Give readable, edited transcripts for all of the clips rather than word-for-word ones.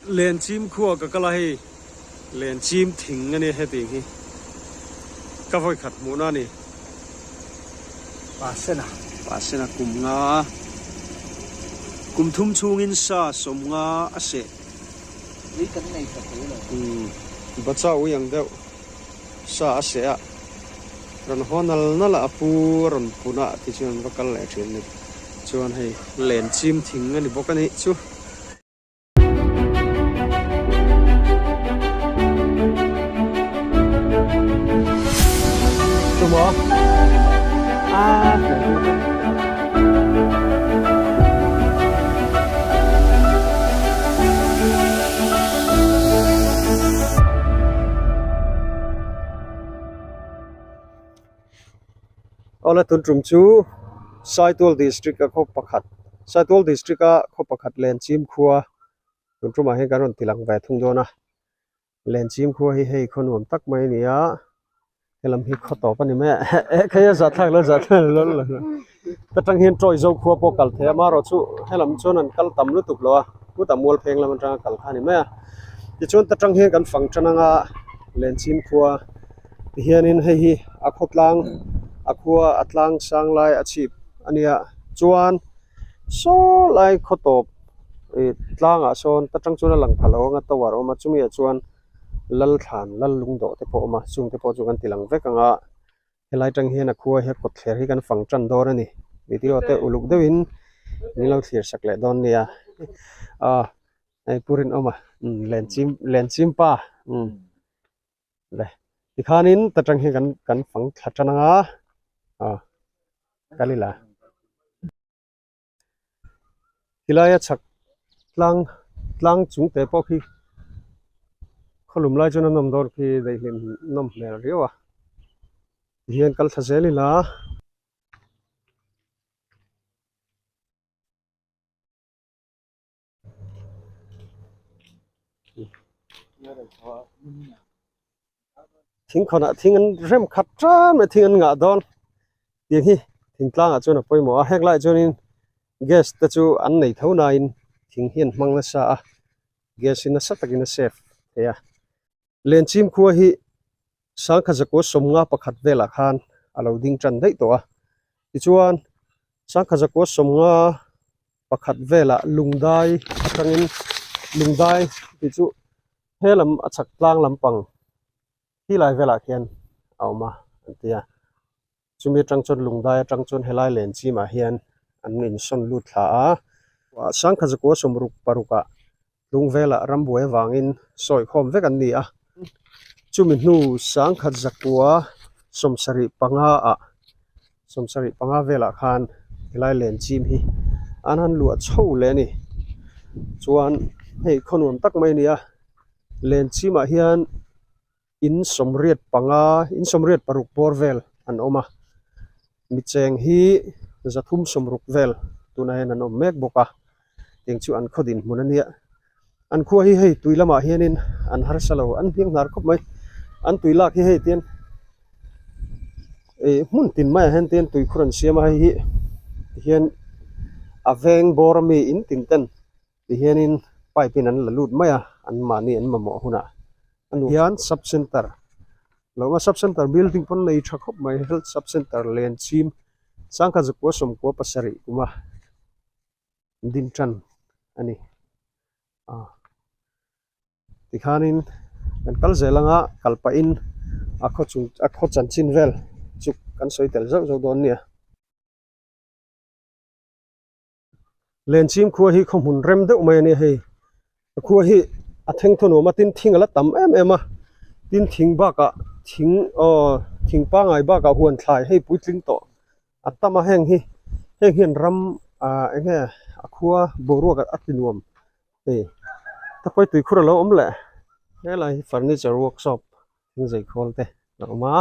Lenchim khua ka kal a hei Lenchim thing a nia hetiang hi ka vawi khat hmuhna a ni. Pasena. Pasena kum nga kum thum chhungin sa sawm nga a seh. Ui kan nei tha thei lo. Umm bacha ui ang deuh sa a seh a rawn haw nal nal a a pu a rawn pun a tichuan an va kal leh thin a ni. Chuan hei Lenchim thing a ni bawk a nih chu. Awle tun tum chu Saitual district a khaw pakhat Saitual district a khaw pakhat Lenchim khua tun tumah hian kan rawn ti lang ve thung dawn a Lenchim khua hi hei khaw nuam tak mai a ni a helam hi khaw tawp a ni mai a eh kei a zahthlak lo zahthlak lo lo ta tang hian tawi zo khua pawh kal thei a amaherawh chu helam chuan an kal tam lutuk lo a kutah mual pheng lam atanga kal kha a ni mai a tichuan ta tang hian kan fang tan anga Lenchim khua. Tihianin hei hi a khawtlang a khua a tlang sang lai a chhip a nia chuan saw lai khaw tawp ih tlangah sawn ta tang chuan a lang pha lo anga tower a awm a chumi ah chuan lal thlan lal lungdawh te pawh a awm a chung te pawh chu kan ti lang vek ang a helai tang hian a khua hi a kawtthler hi kan fang tan dawn a ni video te uluk deuhin min lo thlir sak leh dawn nia ah hei pu Rinawma lenchim lenchim pa umm. Le tikhanin ta tang hian kan kan fang thla tan anga ah kal ila tilaia chhak tlang tlang chung te pawh khi khawlum lai chuan a nawm dawn khi daihlim nawm hmel riau a tihian kal thla zel ila. Thing khawnah thing an rem khat tan mai thing an ngah dawn tih hi thingtlangah chuan a pawimawh a heng laiah chuanin gas te chu an nei tho nain thing hi an hmang nasa a gas hi nasa takin a save thei a Lenchim khua hi Sangkhat zakua sawmnga pakhat velah khan a lo ding tan daih tawh a tichuan Sangkhat zakua sawmnga pakhat velah lungdai atangin lungdai tih chu he lam a chhak tlang lampang hi lai velah khian a awm a an ti a chumi atang chuan lungdai atang chuan helai lenchimah hian an insawn lut thla a sangkhat zakua sawmruk parukah tlung velah rambuai avangin sawi khawm vek an ni a chumi hnu sangkhat zakua sawmsarih panga ah sawmsarih panga velah khan helai lenchim hi an han luah chho leh a ni chuan hei khaw nuam tak mai a ni a lenchimah hian in sawmriat panga in sawmriat paruk bawr vel an awm a micheng hi zathum sawmruk vel tunah hian an awm mek bawk a eng chu an khaw dinhmun a nia an khua hi hei tui lamah hianin an harsa lo an hniang hnar khawp mai an tui lak hi hei tian ih hmun tin maiah hian tian tui khur an siam a hei hi tihian a veng bawr ami in tin ten. Tihianin pipe in an la lut mai a, an mahni an mamawh hunah a nu hian sub center lo awm a, sub center building pawn nei tha khawp mai health sub center Lenchim sangkhat zakua sawmkua pasarih kuma din tan a ni ah tikhanin kan kal zel anga kal pahin a khaw chung a khaw chanchin vel chu kan sawi tel zauh zauh dawn nia. Lenchim khua hi khaw hmun rem deuh mai a nia hei a khua hi a theng thaw nuam a tin thing a la tam em em a tin thing bakah thing aw thing pangai bakah huan thlai hei puitling tawh a tam a heng hi heng hian ram ah eng nge a khua boruak a ti nuam hei takpai tuikhur a lo awm leh helai hi furniture workshop thing zei khawl te a awm a.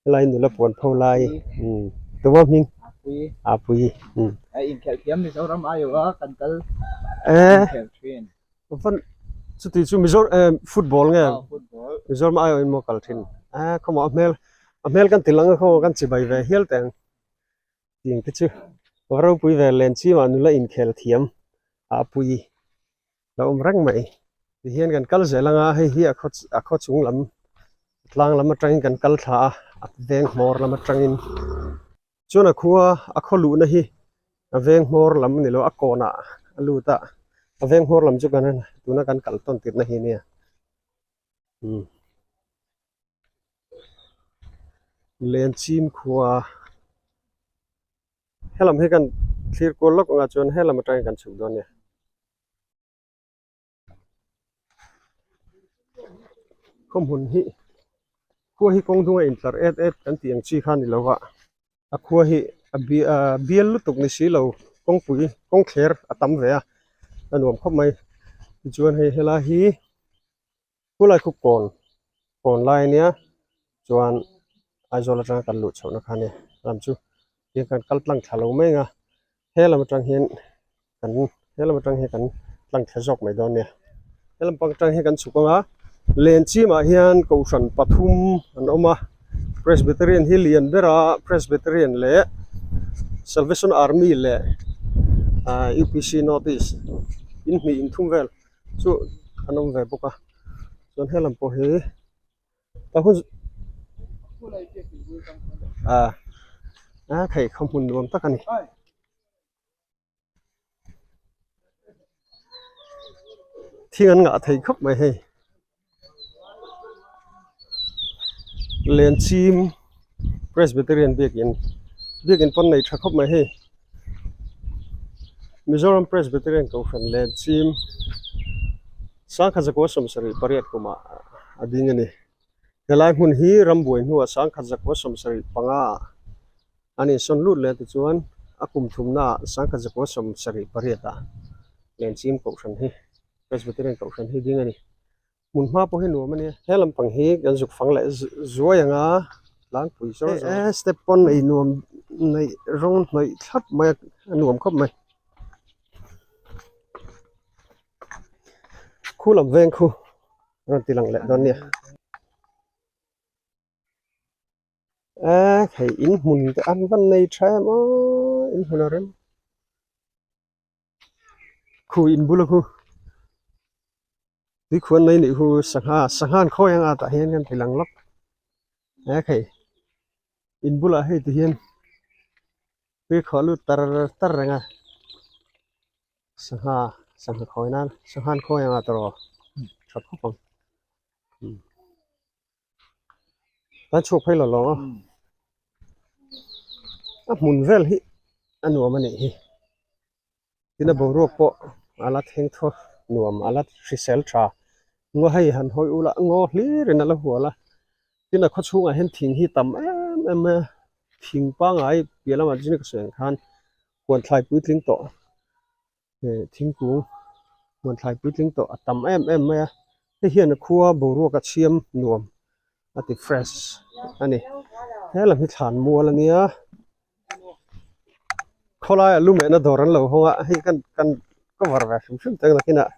Helai nula puan pho lai umm tuma hming a pui umm a inkhelh thiam Mizoram aiawh a kan kal inkhelh thin van chuti chu Mizo eh football nge Mizoram aiawh in maw kal thin a khawmaw a hmel a hmel kan ti lang a khawmaw kan chibai ve hial teh ang tih te chu ropui ve len chimah nula inkhelh thiam a pui. La awm reng mai. Tihian kan kal zel anga hei hi a khaw a khaw chung lam tlang lam atangin kan kal thla a, a veng hmawr lam atangin. Chuan a khua a khaw luhna hi a veng hmawr lam a ni lo a kawnah a lut a, a veng hmawr lam chu kan tuna kan kal tawn tirhna hi a nia. Umm. Lenchim khua helam hi kan thlir kual lawk anga chuan helam atangin kan chhuk dawn a nia. Khawhmun hi khua hi kawng dunga intlar et et kan tih ang chi kha a ni lo va a khua hi a bi ah bial lutuk ni si lo kawngpui kawng thler a tam ve a a nuam khawp mai tichuan hei helai hi khulai khu kawn kawn lai a nia chuan Aizawl atanga kan luh chhohna kha a nia lam chu tiang kan kal tlang thla lo mai ang a he lam atang hian kan he lam atang hian kan tlang thla zawk mai dawn a nia he lam pang atang hian kan chhuk ang a Lenchimah hian kohhran pathum an awm a Presbyterian hi lian ber a Presbyterian leh Salvation Army leh ah U_P_C North East in hnih inthum vel chu an awm ve bawk a chuan he lam pawh hi. Ka hun ah a thei khaw hmun nuam tak a ni. Thing an ngah thei khawp mai hei. Lenchim Presbyterian biakin biakin pawn nei tha khawp mai hei. Mizoram Presbyterian Kohhran Lenchim Sangkhat zakua sawmsarih pariat kumah a ding a ni. Helai hmun hi rambuai hnuah sangkhat zakua 75 ah an insawn lut leh tichuan a kum thumnaah sangkhat zakua 78 ah Lenchim Kohhran hi Presbyterian Kohhran hi ding a ni. Hmun hma pawh hi nuam a nia. He lampang hi kan zuk fang leh zuai ang a tlangpui zawr zawr. E step pawn ei nuam neih rawng hnawih thlap mai a a nuam khawp mai. Khu lam veng khu rawn ti lang leh dawn nia. A hei in hmun te an van nei tha em aw in hmun a rem. Khu in bula khu tui khuan mai nih khu sangha sangha an khawi anga tah hian kan ti lang lawk he khei in bulah hei ti hian tui khuah lut tar tar reng a sangha sangha khawi nan sangha an khawi anga tawh tha khawp ang Kan chhuak phei lo lo a a hmun vel hi a nuam a nih hi tin a boruak pawh a la thleng thaw nuam a la hrisel tha ngaw hei han hawi ula ngaw hlir in a la hual a tin a khaw chhungah hian thing hi tam em em mai a thing pangngai piah lamah chu ka sawi ang khan huan thlai puitling tawh. He thingkung hmuan thlai puitling tawh a tam em em mai a hei hian a khua boruak a chhiam nuam a ti fresh a ni he lam hi thlan mual a nia khawlaiah lu mehna dawr an lo hawng a hei kan kan cover ve hrim hrim teng nakinah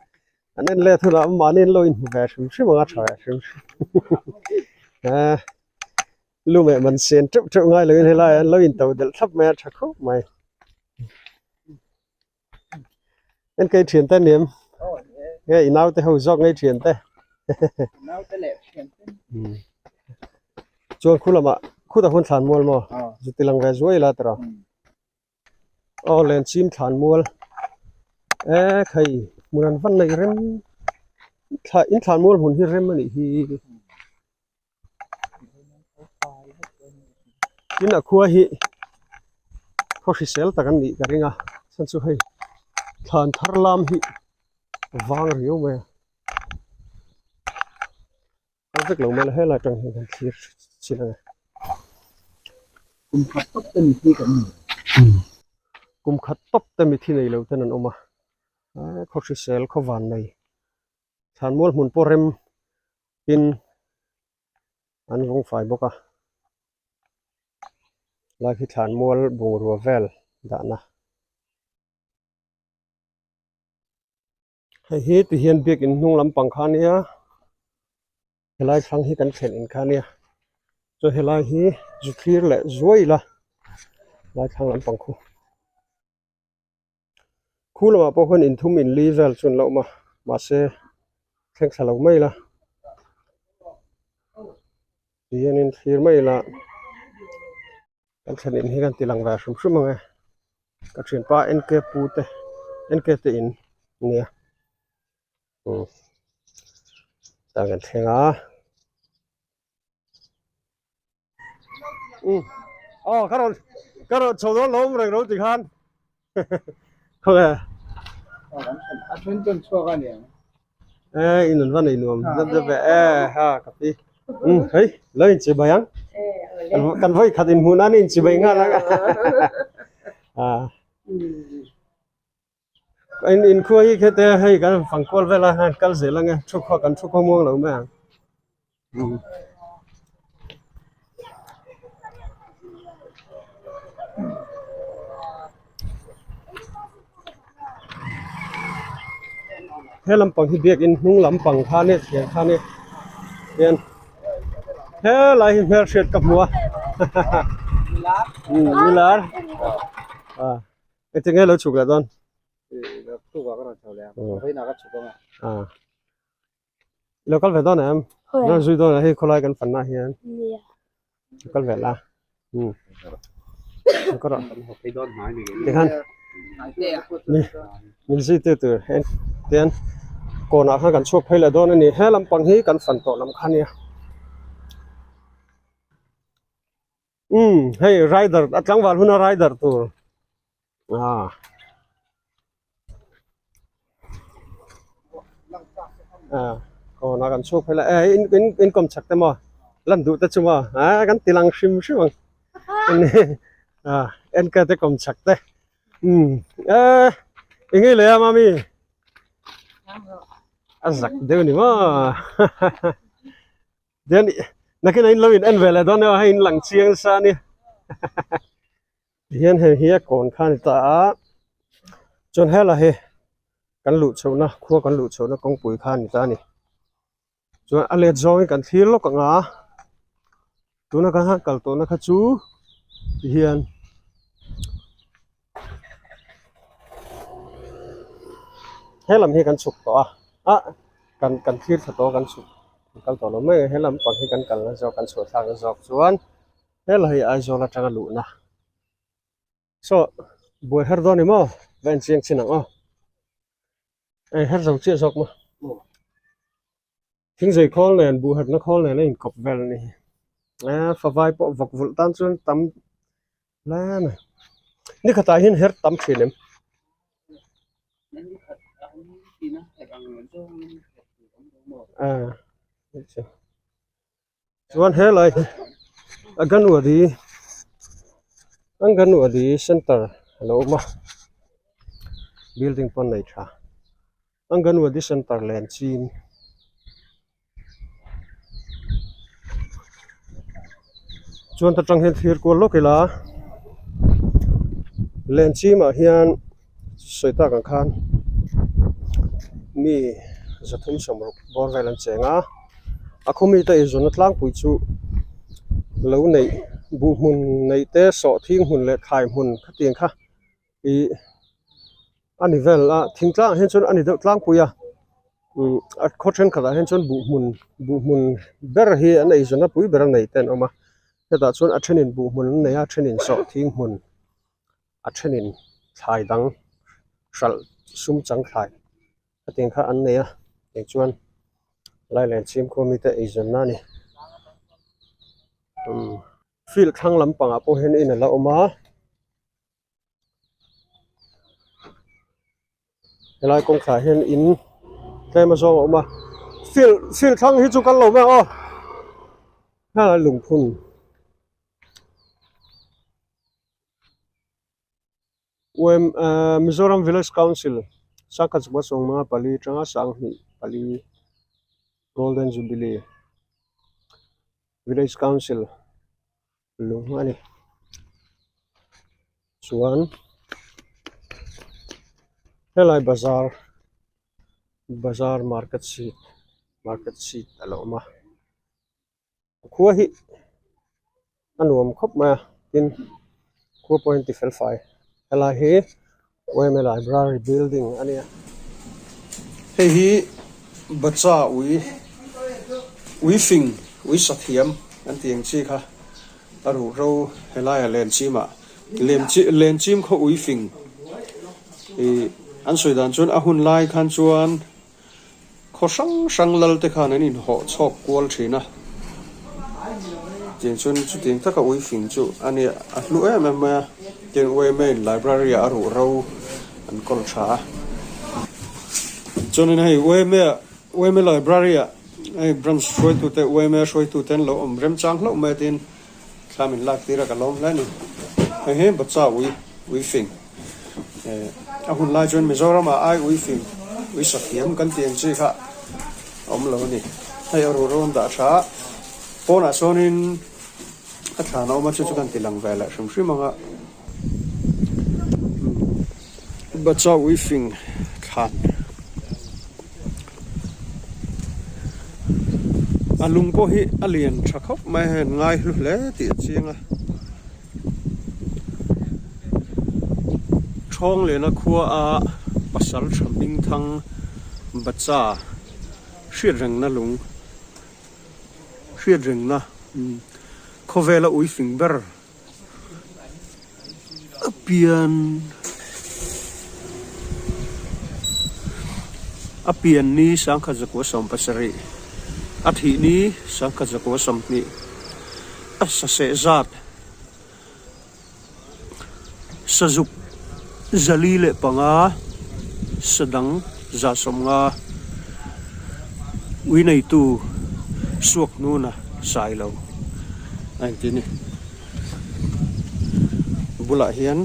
an en let hunah mahni an lo inhmu ve hrim hrim ang a tha ve hrim hrim eh lu meh man sen teuh teuh ngai lovin helaiah an lo into delh thlap mai a tha khawp mai. En kei thian te aniam nge i naute ho zawk ngei thian te chuan khu lamah khutah khuan thlan mual maw zu ti lang ve zuai ila tawh aw lenchim thlan mual e khai hmun an van nei rem thla in thlan mual hmun hi rem a nih hi tin a khua hi khaw hrisel tak an nih ka ring a chhan chu hei thlan thar lam hi a vang riau mai a kal vek lo mai la helai atang hian kan thlir chin ang e. Kum khat tawp te mithi kan ni. Kum khat tawp te mithi nei lo ten an awm a khaw hrisel khaw van nei thlan mual hmun pawh rem tin an vawng fai bawk a lai khi thlan mual bungrua vel dahna hei hi ti hian biakin hnung lampang kha ania helai thlang hi kan thlen in kha ania chuan helai hi zu thlir leh zuai ila lai thlang lampang khu. Khu lamah pawh khuan inthum inli vel chu an la awm a. Mahse thleng thla lo mai ila ti hianin thlir mai ila kan thlen in hi kan ti lang ve hrim hrim ang e ka thianpa N K pu te N K te in ania umm tah kan thleng a. Um aw ka rawn ka rawn chho dawn lo awm reng lo ti khan khawnge a then chuan chhuak a niang e in an va nei nuam zep zep ve e ha ka pi um hei lo in chi bai ang kan vawi khat in hmuh nan in chi bai nghal ang a in in khua hi khete hei kan fang kual vel a han kal zel ang e thu khua kan thu khua muang lo mai ang um he lampang hi biakin hnung lampang kha ania thian kha ania hian helai hi hmelhriat ka hmu a milar ah. Engtin nge lo chhuk leh dawn? Ah. Lo kal ve dawn em? Lo zui dawn hei khawlai kan fanna hian. Lo kal ve la. Um. Lo kal rawh. Tikhan. Min zui tu tur hen tian kawnah khan kan chhuak phei leh dawn a ni. He lampang hi kan fan tawh lam kha nia. Umm hei rider a tlangval huna rider tur ah ah kawnah kan chhuak phei la eh in in in kawm chak te maw lan duh te chu maw ah kan ti lang hrim hrim ang ah enka te kawm chak te umm eh eng nge leh a mami a zak deuh ni maw. Then nakin a in lo in en ve leh dawn emaw hei in lang chiang nasa a nia tihian hei hi a kawn kha a ni ta a chuan helai hi kan luh chhohna khua kan luh chhohna kawngpui kha a ni ta a ni chuan a let zawngin kan thlir lawk ang a tuna kan han kal tawhna kha chu tihian. He lam hi kan chhuk tawh a ah kan kan thlir thla tawh a kan chhuk kan kal tawh lo mai a he lam pang hi kan kalna zawk kan chhuah thlakna zawk chuan helai hi Aizawl atanga luhna saw buai her dawn ni maw va en chiang chin ang aw ei her zo chiah zawk maw thingzei khawl nen buh herna khawl nen a inkawp vel a ni eh favai pawh vawk vulh tan chuan tam hle mai ni khatah hian her tam thin em. Chuan helai hi Anganwadi Anganwadi center a lo awm a building pawh an nei tha Anganwadi center len chin. Chuan ta tang hian thlir kual lawk ila len chimah hian sawi tak ang khan mi zathum sawmruk bawr vel an cheng a a khaw mite inzawrhna tlangpui chu lo neih buh hmun neih te sawhthing hmun leh thlai hmun khatiang kha ih a ni vel a thingtlangah hian chuan a ni deuh tlangpui a umm a khaw thenkhatah hian chuan buh hmun buh hmun ber hi an eizawnna pui ber a nei te an awm a hetah chuan a thenin buh hmun an nei a a thenin sawhthing hmun a thenin thlai dang hralh sum chang thlai hetiang kha an nei a tiang chuan lailen chhimkhua mite eizawnna a ni umm field thlang lampangah pawh hian in a la awm a. Helai kawngkhar hian in tlem a zawng a awm a field field thlang hi chu kal lo mai ang aw helai lungphun umm ahh Mizoram village council sangkhat chukma sawma pali atanga sanghnih pali golden jubilee village council. Lung a ni chuan helai bazar bazar market seat market seat a lo awm a khua hi a nuam khawp mai a tin khua pawh hi an ti fel fai helai hi yma library building a nia. Hei hi bacha ui ui fing ui sathiam an tih ang chi kha a ruh ro helaiah lenchim ah lenchim khaw ui fing ih an sawi dan chuan a hun lai khan chuan Khaw hrang hrang lal te khan an inhawh chhawk kual thin a, tiang chuan chutiang taka ui fing chu a nia a hlu em em mai a, tiang UMA in library ah a ruh ro an kawl tha a. Chuanin hei UMA ah UMA library ah hei branch hruaitu te UMA hruaitu te an lo awm remchang hlauh mai a tin thla min lak tir a ka lawm hle a ni. Hei hi bacha ui ui fing. A hun lai chuan Mizoramah ai ui fing ui sathiam kan tih ang chi kha a awm lo a ni. Hei a ruh rawn dah tha a, pawnah sawnin a thlan a awm a, chu chu kan ti lang ve leh hrim hrim ang a. Bacha ui fing thlan a lung pawh hi a lian tha khawp mai a, hei an ngai hlu hle tih a chiang a. Thawnglena khua a pasal tha hmingthang bacha hriatrengna lung hriatrengna khawvela ui fing ber a pian a pian ni sangkhat zakua sawmpasarih a thih ni sangkhat zakua sawmhnih a saseh zat. Sazuk zali leh panga sadang 150 ui neitu suak hnuna sai lo a inti a ni. Bulah hian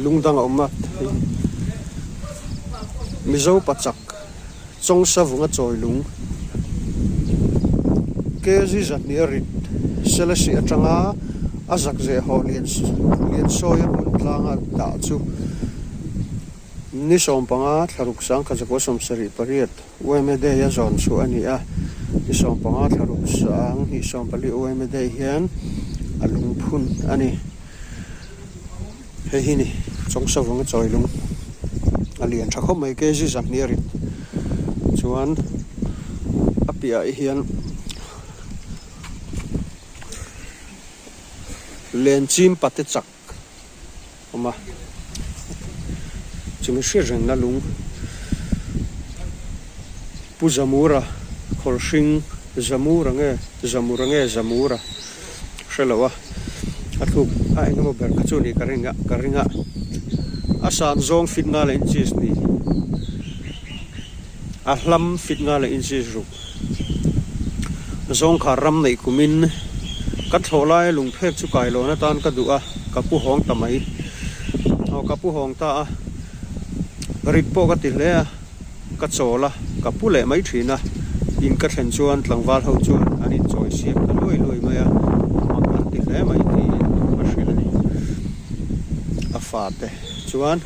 lung dang a awm a Mizo pachak Chawngsa vunga chawi lung kg zahnih a rit Selesih atanga a zak zeh haw lian lian sawi a hmun tlanga dah chu ni 15 thlaruk 10 178 UMA Day a zawn chhuah a ni a, ni 15 thlaruk 2024 UMA Day hian a lungphun a ni. Hei hi ni Chawngsa vunga chawi lung a lian tha khawp mai kg 2 a rit chuan a piahah hian lenchim pate chak a awm a chumi hriat rengna lung Pu Zamura khawlhring Zamura nge Zamura nge Zamura hre lo a a thluk a eng emaw ber kha chu ni ka ring a ka ring a a san zawng fit nga leh inches ni a hlam fit nga leh inches ruk zawng kha ram neih kumin ka thlawh laia lungphek chu kai lawn atan ka duh a ka pu hawng ta mai aw ka pu hawng ta a rit pawh ka ti hle a. Ka chawl a, ka pu leh mai thin a, in ka thlen chuan tlangval ho chuan an inchawi siak ta luai luai mai a, mak an ti hle mai tiin a hrilh a ni. A fate chuan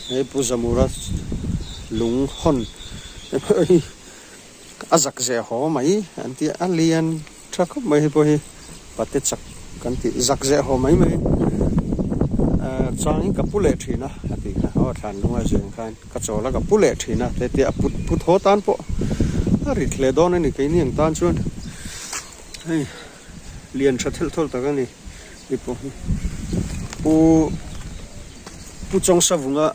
hei Pu Zamura lung hawn hi a zak zeh haw mai an ti a, a lian tha khawp mai hei pawh hi pate chak kan tih zak zeh haw mai mai changin ka pu leh thin a a tih kha aw thlan lunga zeng khan. Ka chawl a ka pu leh thin a te tia put put haw tan pawh a rit hle dawn a ni keini ang tan chuan hei lian tha thelh thawlh tak a ni hei pawh hi pu pu chawngsa vunga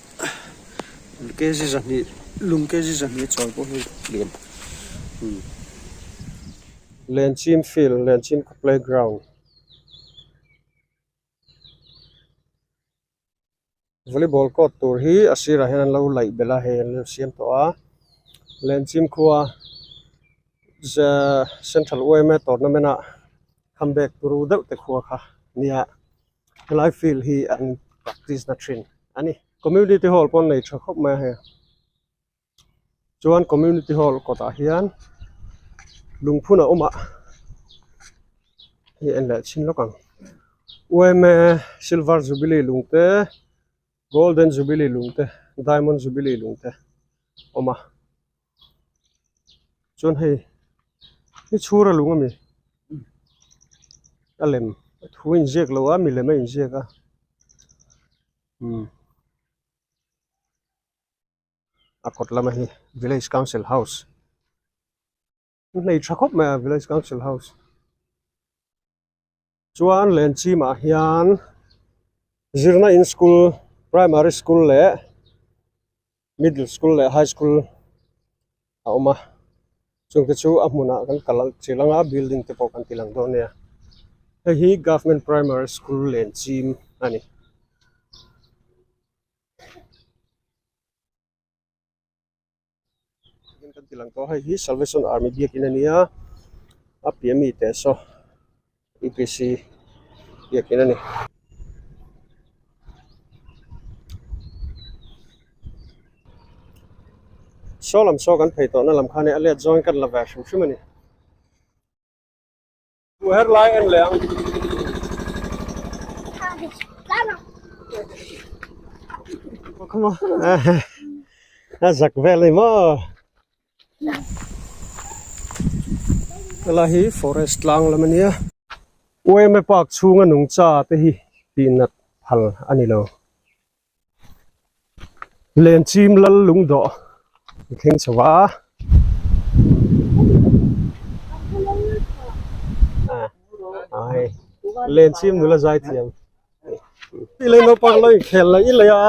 kg 2 lung kg 2 chawl pawh hi lian umm Lenchim field Lenchim playground. Volleyball court tur hi a sirah hian an lo laih belh a hei an lo siam tawh a Lenchim khua Central yma tournament ah comeback turu deuh te khua kha nia helai field hi an practice na thin a ni community hall pawh an nei tha khawp mai a hei. Chuan community hall kawtah hian lungphun a awm a hei en leh chhin lawk ang yma silver jubilee lung te golden jubilee lung te diamond jubilee lung te a awm a chuan hei hi chhura lung a ni a lem thu a inziak lo a milem a inziak a umm. A kawt lama hi Village Council House nei tha khawp mai a Village Council House chuan Lenchimah hian zirna in school primary school leh middle school leh high school a awm a chungte chu a hmunah kan kal chilh anga building te pawh kan ti lang dawn a nia hei hi government primary school Lenchim a ni. Kan ti lang tawh hei hi Salvation Army biakin a nia a piah mi teh saw U P C biakin a ni. Saw lam saw kan phei tawhna lam khan a let zawng kan la ve hrim hrim a ni. Thu her lai en leh ang. Come on. A zak vel ni maw. Helai hi forest tlang lam a nia. Uaime park chhunga nungcha te hi tihnat phal a ni lo. Lenchim lal lungdawh a thleng chho a ai Lenchim nula zai thiam i lei naupang lo inkhel la i lei a.